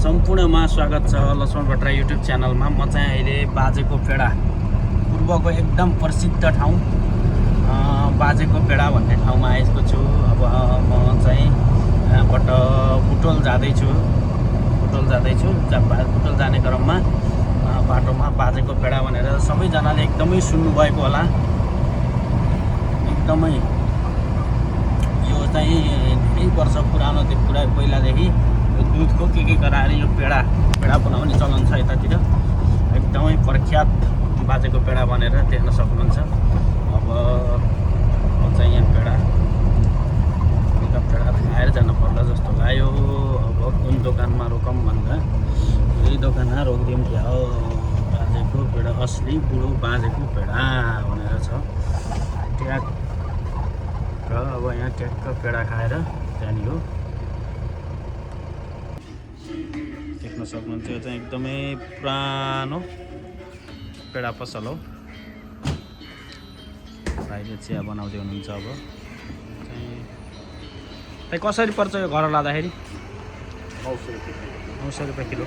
सम्पूर्णमा स्वागत छ लक्ष्मण भट्टरा युट्युब च्यानलमा। म चाहिँ अहिले बाजेको पेडा पूर्वको एकदम प्रसिद्ध ठाउँ बाजेको पेडा भन्ने ठाउँमा आएको छु। अब म चाहिँ यहाँबाट बुटोल जाँदैछु। बुटोल जाने क्रममा बाटोमा बाजेको पेडा भनेर सबैजनाले एकदमै सुन्नुभएको होला। एकदमै यो चाहिँ धेरै वर्ष पुरानो पहिलादेखि दुधको के गराएर यो पेडा बनाउने चलन छ यतातिर। एकदमै प्रख्यात बाजेको पेडा भनेर देख्न सक्नुहुन्छ। अब चाहिँ यहाँ पेडा खाएर जानु पर्ला जस्तो लाग्यो। अब कुन दोकानमा रोकौँ भन्दा यही दोकानमा रोकिदिउँ क्या हो। बाजेको पेडा असली बुढो बाजेको पेडा भनेर छ। ट्याक्क अब यहाँ ट्याक्क पेडा खाएर जाने हो। देख्न सक्नुहुन्छ यो चाहिँ एकदमै पुरानो पेडा पसल हो। भाइले चिया बनाउँदै हुनुहुन्छ। अब चाहिँ कसरी पर्छ यो घर लाँदाखेरि? 900 रुपियाँ किलो।